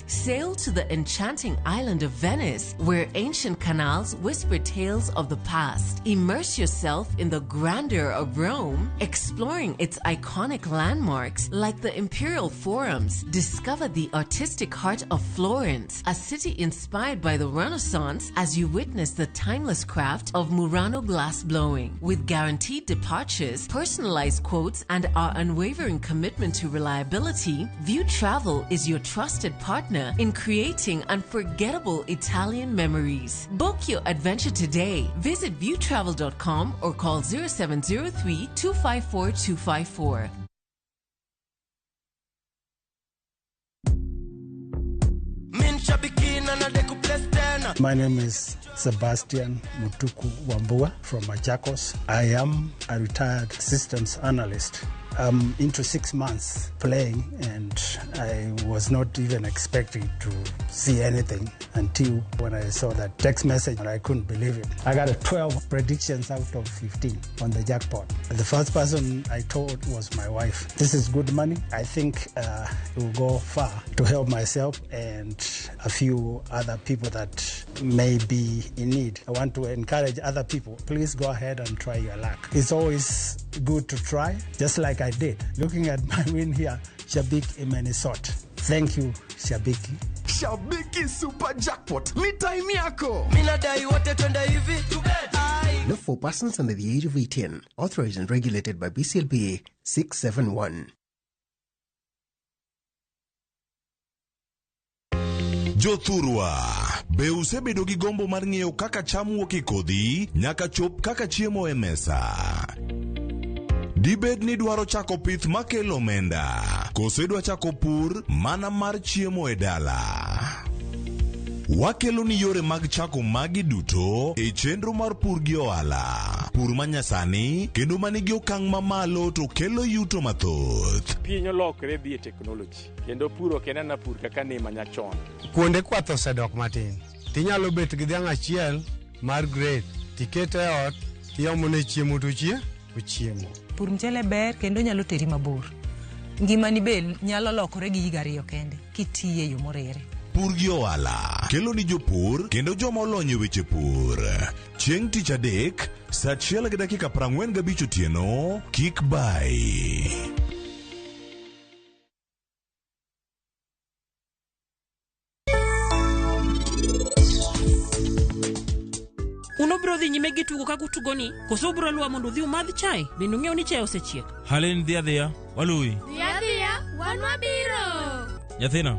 Sail to the enchanting island of Venice, where ancient canals whisper tales of the past. Immerse yourself in the grandeur of Rome, exploring its iconic landmarks like the Imperial Forums. Discover the artistic heart of Florence, a city inspired by the Renaissance, as you witness the timeless craft of Murano glass blowing. With guaranteed departures, personalized quotes, and our unwavering commitment to reliability, View Travel is your trusted partner in creating unforgettable Italian memories. Book your adventure today. Visit viewtravel.com or call 0703 254 254. My name is Sebastian Mutuku Wambua from Machakos. I am a retired systems analyst. I'm into 6 months playing, and I was not even expecting to see anything until when I saw that text message, and I couldn't believe it. I got a 12 predictions out of 15 on the jackpot. The first person I told was my wife. This is good money. I think it will go far to help myself and a few other people that may be in need. I want to encourage other people. Please go ahead and try your luck. It's always good to try, just like I did. Looking at my win here, Shabik Imenisot. Thank you, Shabiki. Shabiki Super Jackpot ni time yako. Minadai wote twende hivi. Not for persons under the age of 18. Authorized and regulated by BCLBA 671. Jothurwa, be usebedo gi gombo mar ng'eyo kaka cham wuok e kodhi nyaka chop kaka chiemo e mesa? Dibed ni dwaro chako pith makelo omenda, koso idwa chako pur mana mar chiemo e dala? Wakelo ni yore mag chako magi duto e chenro mar pur gi ohala. Pur manyasani kendo manigi okang' mamalo to kelo yuto mathoth. Piny olokre dhi e technology kendo pur ok en ana pur kaka ne manyachon. Kuonde kwath osedok matin. Tinyalo bet gi dhiang' achiel mar grade, tikete e ot, tiomone chiemo to chie, ochiemo. Pur mchele ber kendo nyalo teri mabor. Ngimani be nyalo lokore gi higa 2 kende kitiye e yo moriere. Pur gi ohala kelo ni jopur kendo joma olony e weche pur. Chieng' tich adek, sa 1:45 otieno, kik bai. Un ubiro dhi nyime gi tugo kaka utugoni koso ubiro luwa mondo udhi umadh chai bende ung'eyo ni chai osechiek? Halen dhi adhiya, waluwi. Dhi adhiya, wan wabiro. Nyathina,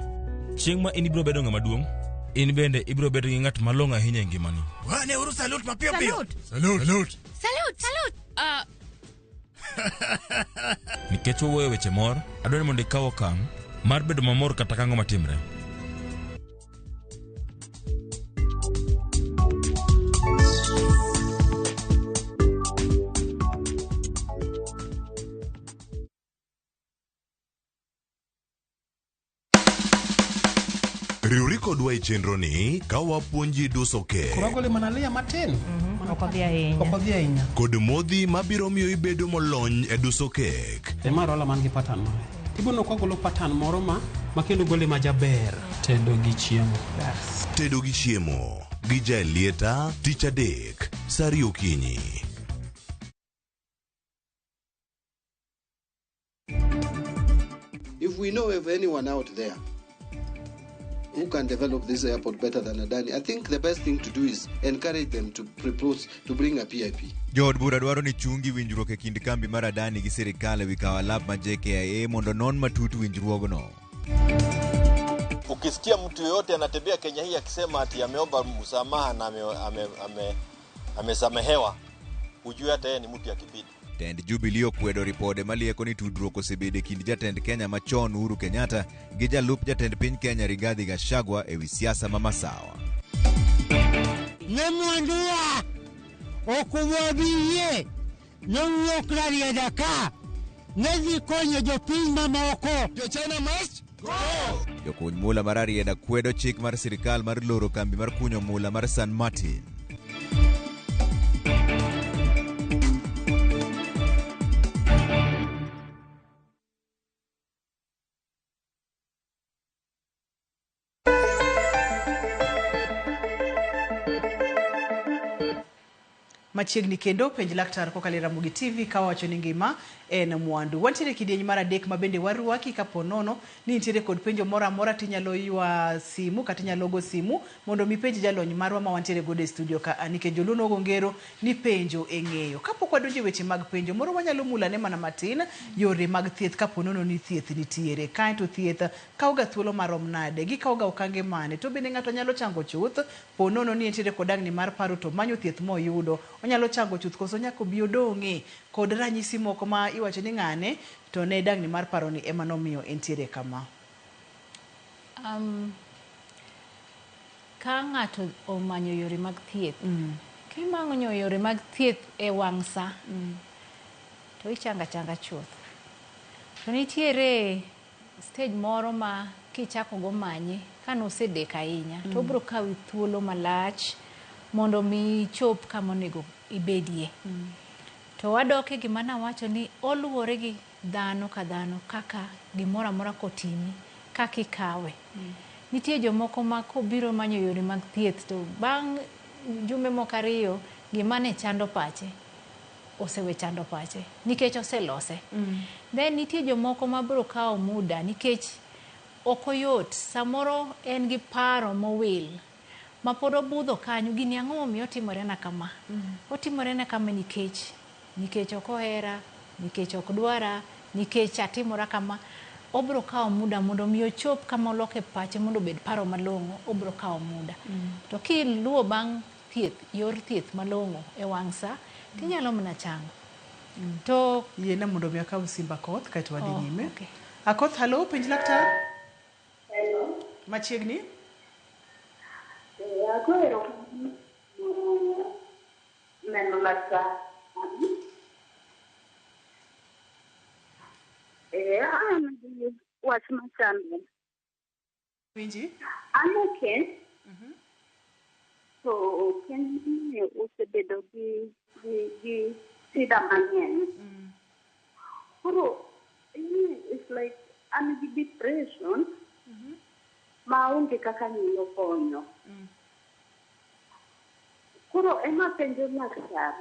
chieng' ma in ibiro bedo ng'ama duong', in bende ibiro bedo gi ng'at malong'o ahinya e ngimani. Wane uru salute mapiyo piyo. Salute. Salute. Salute. Salute, salute. Nikech wawuoyo weche mor, adwaro ni mondo ikaw okang' mar bedo mamor kata kang'o matimre. Riwri kodwa e chenro ni ka wapuonji duso kek. Koro agole mana layer matin. Ok odhi ahinya. Ok odhi ahinya. Kod modhi mabiro miyo ibedo molony e duso kek. Ema rola man gi pattern mare. Ibono kogolo pattern moro ma makendo gole ma jaber. Tedo gi chiemo. Tedo gi chiemo gi Jaelieta tich adek sa 2 okinyi. If we know of anyone out there who can develop this airport better than Adani, I think the best thing to do is encourage them to propose to bring a PIP. Jood bura dwaro ni chungi winjruok e kind kambi mar Adani gi sirikal ewi kawo alap ma JKIA mondo non matut winjruogno. Ukisikia mtu yoyote anatembea Kenya hii akisema ati ameomba msamaha na amesamehewa, ujue hata yeye ni mtu ya kipindi. Tend Jubilee okwedo ripode malieko ni tudruok osebedo e kind jatend Kenya machon Uhuru Kenyatta gi jalup jatend piny Kenya Rigathi Gachagua ewi siasa ma Masawa. Ne mwanduwa ok wabi nowuok Rarieda ka ne dhi konyo jopiny mamoko. Jo China must go. Jokuny mula mar Rarieda kwedo chik mar sirikal mar loro kambi mar kunyo mula mar San Martin. Machiegni kendo penj laktar kokalo e Ramogi TV ka wawacho ni ngima en mwandu. Wantiere e kidieny mar adek ma bende warwaki kapo nono ni nitiere kod penjo moro amora tinyalo ywa simu kata inyalo go simu mondo mi penj jalony marwa ma wantiere godo e studio ka nikech joluo nogo ngero ni penjo e ng'eyo. Kapok wadonjo e weche mag penjo moro wanyalo mulane mana matin yore mag thieth kapo nono ni thieth nitiere. Kaeto thieth kawo ga thuolo marom nade, gikawo ga okange mane, to bende ng'ato nyalo chango chuth po nono ni entiere kod dangni mar paro to manyo thieth moyudo onyalo chango chuth koso nyaka obi odong'e kod ranyisi moko ma iwacho ni ng'ane to ne dangni mar paro ni ema nomiyo entiere kama. Ka ng'ato omanyo yore mag thieth, kimanyo yore mag thieth e wang' sa, to ichanga changa chuth. To nitiere stage moro ma kichako go manye kanosedek ahinya to obiro kawi thuolo malach mondo mi ichop kama onego ibedie. To wadok e gima nawacho ni oluwore gi dhano ka dhano kaka gimoro amora kotimi kaka ikawe. Nitie jomoko ma kobiro manyo yore mag thieth to bang' jumbe moko ariyo gima ne chando pache osewe chando pache nikech oselose. Then nitie jomoko ma biro kawo muda nikech ok oyot samoro en gi paro mowil ma pod obudho kanyo gini ang'o momiyo otimore na kama. Otimore na kama nikech ok ohera, nikech ok dwara, nikech atimora kama. Obiro kawo muda mondo mi ochop kama oloke pache mondo obed paro malong'o, obiro kawo muda. To kiluwo bang' thieth, yor thieth malong'o e wang' sa, tinyalo mana chango. To yiena mondo mi akaw simba Akoth kaeto wadhi nyime. Akoth, hello, penj laktar. Hello. Machiegni. Agoyo neno laktar. An gi wach machando. Winji? An e kend. To kendni osebedo gi shida mang'eny. Koro it's like an gi depression maonge kaka nyalo konyo. Koro ema penjo laktar.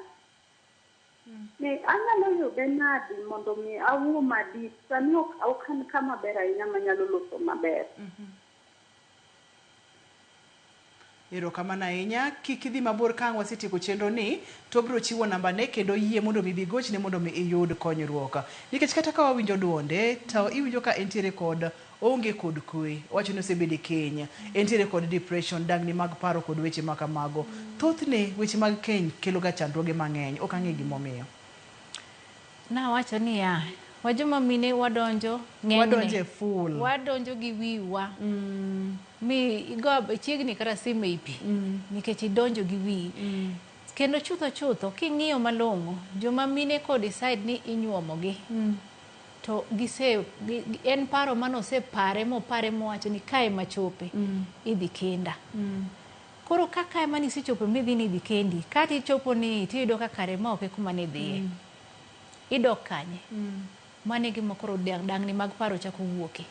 Ni anyalo yude nadi mondo mi awuo madit sani ok an kama ber ahinya manyalo loso maber. Erokamano ahinya. Kik idhi mabor ka ang' wasetieko chenro ni to biro chiwo namba ne kendo yie mondo mi bigochne mondo mi iyud konyruok. Nikech kata ka wawinjo duonde to iwinjo ka entiere kod onge kod kwe, owacho ni osebedo e keny, entiere kod depression, dangni mag paro kod weche ma kamago. Thothne weche mag keny kelo ga chandruoge mang'eny, ok ang'e gimomiyo. Nawacho niya, wajoma mine wadonjo ng'enyne. Wadonjo e full. Wadonjo gi wiwa. Mi igo chiegni kata simu ei pi. Nikech idonjo gi wiyi. Kendo chutho chutho king'iyo malong'o, joma mine ko decide ni inyuomogi. To gise en paro mane osepare mopare mowacho ni kae machope idhi kenda. Koro kaka ema nisechopo midhi ni idhi kendi, kata ichopo ni tiyudo ka kare ma ok e kuma ne idhiye. Idok kanye? Mano e gima koro dangni mag paro chako wuoke.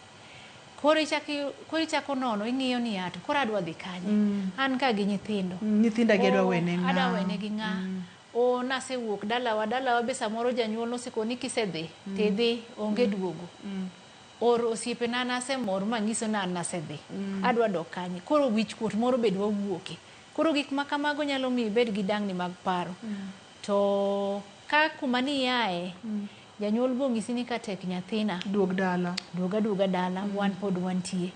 Koro ichako nono, ing'iyo ni to koro adwa dhi kanye? An ka gi nyithindo. Nyithinda gi adwa wene ng'a? Adwa wene gi ng'a? O nasewuok dalawa, dalawa be samoro janyuol nosekoni kisedhi, tidhi, onge duogo. Or osiepena nasemor manyiso ni an nasedhi. Adwa dok kanye? Koro wichkuot moro be dwa wuoke. Koro gik ma kamago nyalo miyo ibed gi dangni mag paro. To ka kuma niaye, janyuol bo ng'isi ni ka tek nyathina, duog dala. Duoga duoga dala, wan pod wantie.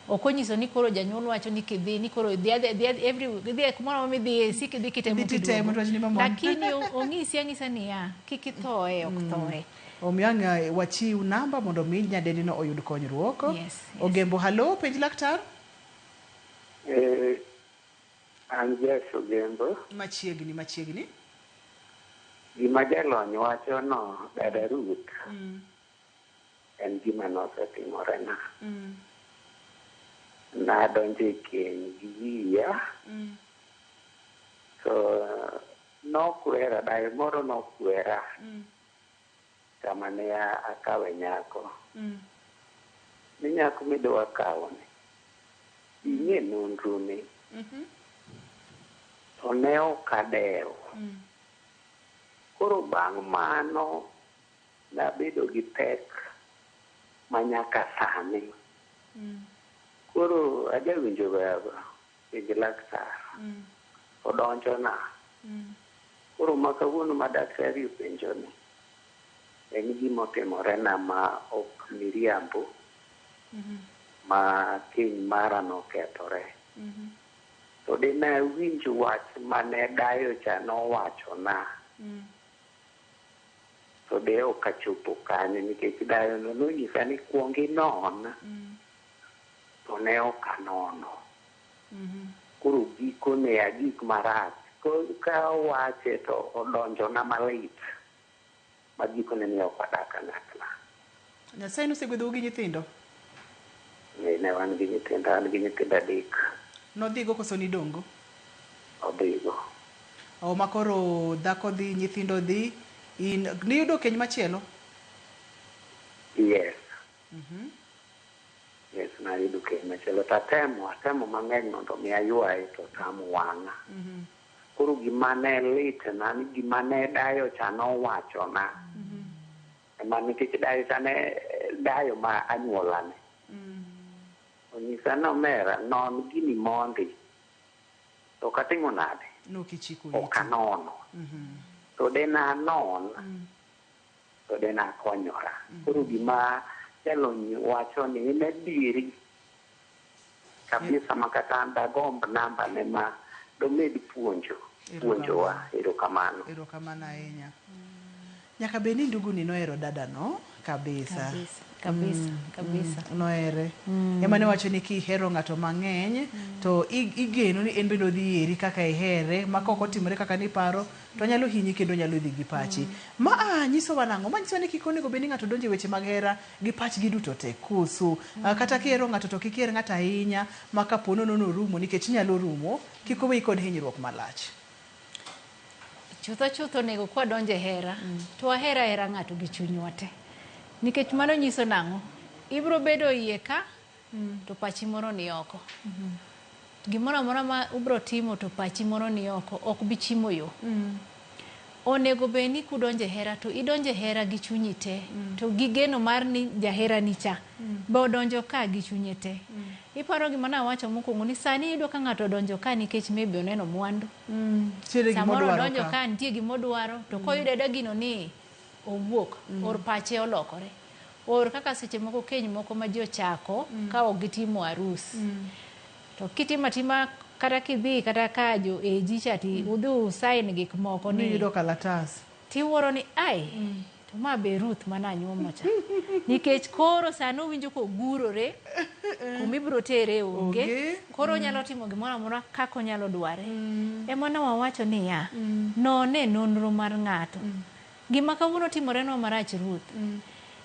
Ok onyiso ni koro janyuol wacho ni kidhi ni koro dhi every dhi kumoro midhiye sik idhi kitemo kiduogo. Lakini ong'isi ang'isa niya, kik ithoe, ok thoe. Omiyo ang' wachiw namba mondo mi nyadendino oyud konyruok. Yes. Ogembo, hello, penj laktar. An Jas Ogembo. Machiegni, machiegni. Gima jalony wacho no, dada Ruth, en gima nosetimorena. Nadonjo e keny gi wiya, to nokwera, dayo moro nokwera kama ne akawe nyako. Ni nyako midwa kawoni, ing'e nonrone, to ne ok adewo. Koro bang' mano nabedo gi pek manyaka sani. Koro ajawinjo penj laktar, odonjona. Koro ma kawuono ma daktari openjoni, en gima otimorena ma ok miriambo, ma keny mara nokethore. To dine awinj wach mane dayo cha nowachona, to de ok achopo kanyo nikech dayono nonyisa ni kuong inon, to ne ok anono. Koro gikone agik marach. Ka owache to odonjona malit, ma gikone ne ok wadak kanyakla. Nyasaye nosegwedhou gi nyithindo? Ne wan gi nyithindo, an gi nyithindo 3. Nodhigo koso nidong'go? Odhigo. O ma koro dhako dhi, nyithindo dhi, in niyudo keny machielo? Yes. Yes, nayudo keny machielo. To atemo mang'eny mondo mi aywaye to otamo wang'a. Koro gima ne litna ni gima ne dayo cha nowachona. Ema nikech dayo cha ne dayo ma anyuolane. Onyisa ni omera non gini mondi. To katimo nade? Nokichiko iti. Ok anono. To dena anon, to dena akonyora. Koro gima jalony wacho ni en adieri kabisa ma kata an dagomb namba ne ma domed puonjowa. Erokamano. Erokamano ahinya. Nyaka bed ni ndugu ni nohero dadano kabisa. Kabisa, kabisa. Nohere. Ema ne wacho ni kihero ng'ato mang'eny to igeno ni en bende odhi heri kaka ihere, ma kok otimore kaka niparo to nyalo hinyi kendo nyalo dhi gi pachi. Ma nyisowa nang'o? Ma nyisowa ni kik onego bed ni ng'ato donjo e weche mag hera gi pachgi duto te koso. Kata kihero ng'ato to kik iher ng'ato ahinya ma kapo nono norumo nikech nyalo rumo, kik oweyi kod hinyruok malach. Chutho chutho onego kwadonjo e hera, to wahera hera ng'ato gi chunywa te. Nikech mano nyiso nang'o? Ibiro bedo iye ka, to pachi moro ni oko. Gimoro amora ma ubiro timo to pachi moro ni oko, ok bi chimo yo. Onego bed ni kudonjo e hera to idonjo e hera gi chunyi te, to gi geno mar ni jaherani cha be odonjo ka gi chunye te. Iparo gima nawacho mokwongo ni sani iyudo ka ng'ato odonjo ka nikech maybe oneno mwandu. Samoro odonjo ka nitie gimodwaro, to koyudo ayuda gino ni owuok, or pache olokore. Or kaka seche moko keny moko ma ji ochako ka ok gitimo arus. To kitimo atima kata kidhi kata ka jo AG cha ti udhi usain gik moko ni Miyudo kalatas. Tiwuoro ni ai, to ma be Ruth mana anyuomo cha. Nikech koro sani owinjo kogurore kuma ibiro tere onge. Koro onyalo timo gimoro amora kaka onyalo dware. Ema ne wawacho niya, none nonro mar ng'ato. Gima kawuono timorenwa marach Ruth,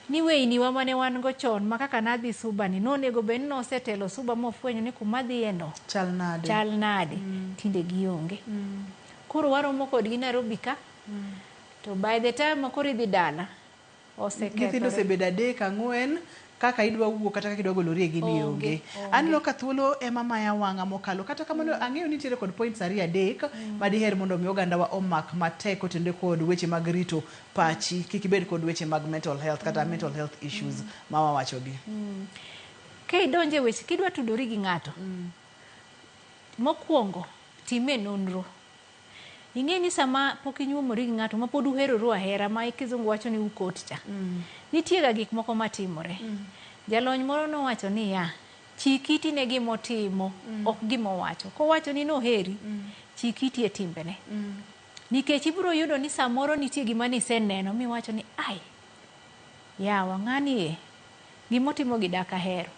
ni weyniwa mane wan go chon ma kaka nadhi Suba ni nonego bed ni nosetelo Suba mofwenyo ni kuma adhiye no chal nade, chal nade. Tinde gionge. Koro waromo kodgi Nairobi ka, to by the time ma koro idhi dala osekethore. Nyithindo osebedo 3 4 kaka idwa wuok kata kaka idwa golori e gini onge. Aneno ka thuolo ema maya wang'a mokalo. Kata kamano ang'eyo ni nitiere kod points 2 3 madiher mondo mi ogandawa omak matek otende kod weche mag rito pachi, kik ibed kod weche mag mental health kata mental health issues ma wawachogi. Ka idonje weche kidwa tudori gi ng'ato, mokwongo time nonro. Ing'e ni sama pok inyuomori gi ng'ato ma pod uheroru ahera ma kizungu wacho ni ukot cha. Nitie ga gik moko matimore. Jalony moro nowacho niya, chik iti ne gimotimo, ok gimowacho. Kowacho ni noheri, chik iti e timbene. Nikech ibiro yudo ni samoro nitie gima niseneno miwacho ni ai, yawa ng'ani e, gimotimo gi dak ahero.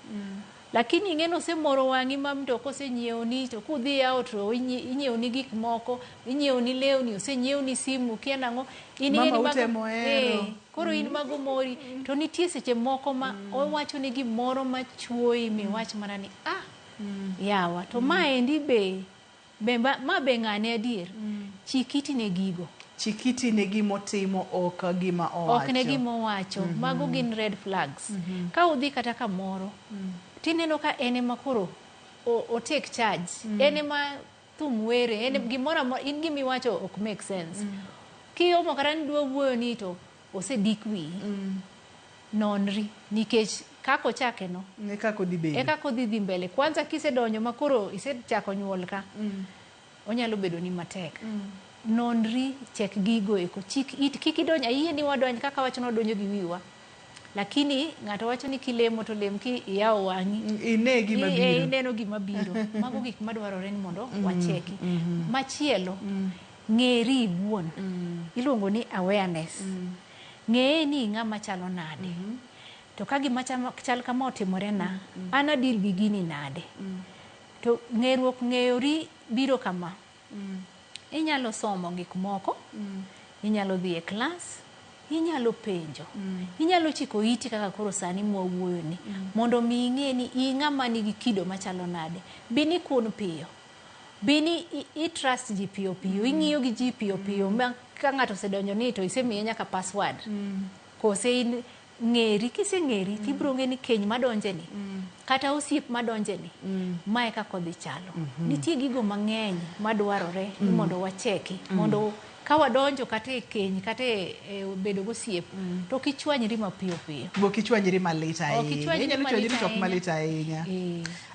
Lakini ing'e ni osemoro wang'i ma mtoka osenyiewoni, to kudhi out to inyiewoni gik moko, inyiewoni lewni, osenyiewni simu, kia nang'o. In ing'e ni mago, koro in mago mori. To nitie seche moko ma owacho ni gimoro machuoyi miwach mana ni ah, yawa. To maendi be ma be ng'ane adier. Chik iti ne gigo. Chik iti ne gimotimo ok gima owacho. Ok ne gimowacho. Mago gin red flags. Ka udhi kata kamoro, tineno ka en ema koro o take charge. En ema thum were, en gimoro amora, in gimiwacho ok make sense. Kiomo kata ni dwa wuoyo ni to osedik wiyi. Nonri nikech kaka ochake no, e kaka odhi bedo. E kaka odhi dhi mbele. Kwanza kisedonjo ma koro isechako nyuol ka, onyalo bedo ni matek. Nonri, chek gigo eko. Chik it, kik idonj, ayie ni wadonj kaka wacho ni wadonjo gi wiwa. Lakini ng'ato wacho ni kilemo to lem ki iyawo wang'i. Ine gima biro. Ineno gima biro. Mago gik madwarore ni mondo wacheki. Machielo, ng'eri iwuon. Iluongo ni awareness. Ng'eye ni ng'ama chalo nade. To ka gima chal kama otimore na, an adil gi gini nade. To ng'eruok ng'eyori biro kama. Inyalo somo gik moko, inyalo dhi e klas, Inyalo penjo. Inyalo chiko iti kaka koro sani mwawuoyoni. Mondo mi ing'e ni in ng'ama nigi kido machalo nade. Bi ni kun piyo. Bi ni i trust ji piyo piyo. Ing'iyo gi ji piyo piyo. Ma ka ng'ato osedonjo ni to isemiye nyaka password. Kose in ng'eri kiseng'eri tibiro ng'e ni keny madonje ni kata osiep madonje ni mae kaka odhi chalo. Nitie gigo mang'eny madwarore ni mondo wacheki mondo ka wadonjo kata e keny kata e bedo gosiep to ok ichwanyri mapiyo piyo. Bo kichwanyri malit Ok ahinya. ichwanyri Inyalo chwanyri malit to ok ahinya. malit ahinya.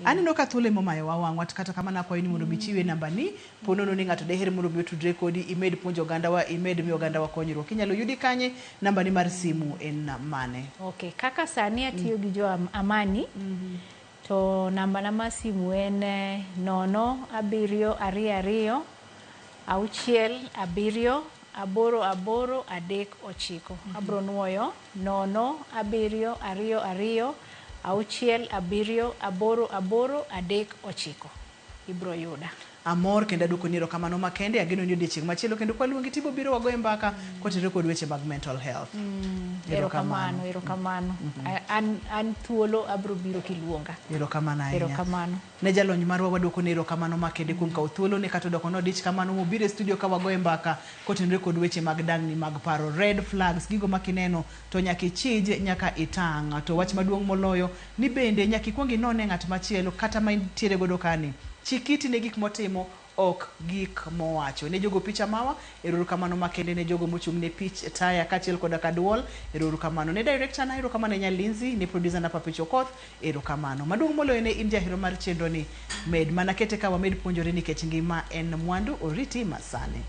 Aneno ka thuolo ema omayowa wang'wa to kata kamano akwayo ni mondo mi ichiwe namba ni po nono ni ng'ato deher mondo mi otudre kodi imed puonjo ogandawa imed miyo ogandawa konyruok. Inyalo yudi kanye? Namba ni mar simu en mane? Okay, kaka sani atiyo gi jo Amani to namba na mar simu en 0 7 2 2 6 7 8 8 3 9. Abro nuoyo 0 7 2 2 6 7 8 8 3 9. Ibro yuda. Amor kendo aduoko ni erokamano makende ageno ni odiechieng' machielo kendo kwaluongi tibo biro wagoye mbaka kotenore kod weche mag mental health. Erokamano, erokamano. An thuolo abro biro kiluonga. Erokamano ahinya. Erokamano. Ne jalony marwa waduoko ne erokamano makende kuom kawo thuolo ne kata odoko nodich kamano mobiro e studio ka wagoye mbaka kotenore kod weche mag dang'ni mag paro red flags gigo ma kineno to nyaka ichij nyaka itang' to wach maduong' moloyo ni bende nyaka ikuong inone ng'at machielo kata ma intiere godo kani chik iti ne gik motimo ok gik mowacho. Ne jogo picha mawa, erokamano makende ne jogo mochung' ne pich taya kaachiel koda ka duol, erokamano ne director na, erokamano ne Nyalinzi, ne producer na Papi Chokoth, erokamano. Maduong' moloyo ne in jahero mar chenro ni, med mana kete ka wamed puonjore nikech ngima en mwandu, oriti masani.